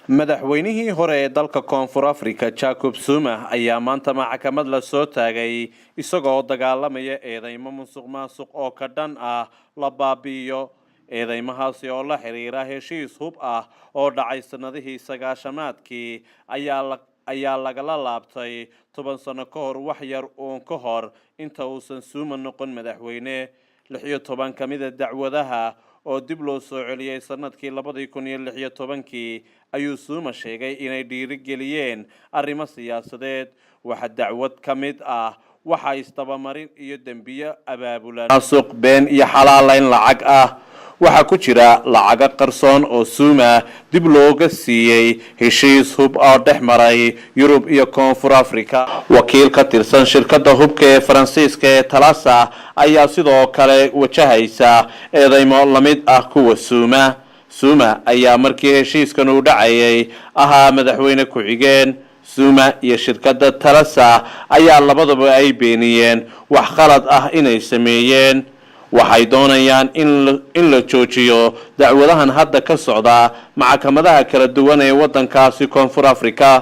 Madaxweynihii hore ee dalka Koonfur Africa, Jacob Zuma, ayaa maanta maxkamad la soo taagay isagoo dagaalamaya eedeymo musuq maasuq oo ka dhan ah la baabi'iyo. Eedeymahaasi oo la xiriira heshiis hub ah oo dhacay sanadihii 90-aadkii ayaa lagala laabtay 10 sano ka hor, wax yar uun ka hor inta uusan Zuma noqon madaxweyne. 16 ka mida dacwadaha oo dib loo soo celiyey sanadkii 2016-kii ayuu Zuma sheegay inay dhiirigeliyeen arrimo siyaasadeed. Waxa dacwad ka mid ah waxa isdabamarin iyo dembiyo abaabulan, suq been iyo xalaalayn lacag ah. Waxaa ku jira lacago qarsoon oo Zuma dib looga siiyey heshiis hub oo dhex maray Yurub iyo Koonfur Africa. Wakiil ka tirsan shirkadda hubka ee Faransiiska ee Thales ayaa sidoo kale wajahaysa eedeymo lamid ah kuwa Zuma. Zuma ayaa markii heshiiskan uu dhacayay ahaa madaxweyne ku-xigeen. Zuma iyo shirkadda Thales ayaa labadaba ay beeniyeen wax khalad ah inay sameeyeen. Waxay doonayaan in la joojiyo dacwadahan hadda ka socda maxkamadaha kala duwan ee waddankaasi Koonfur Africa.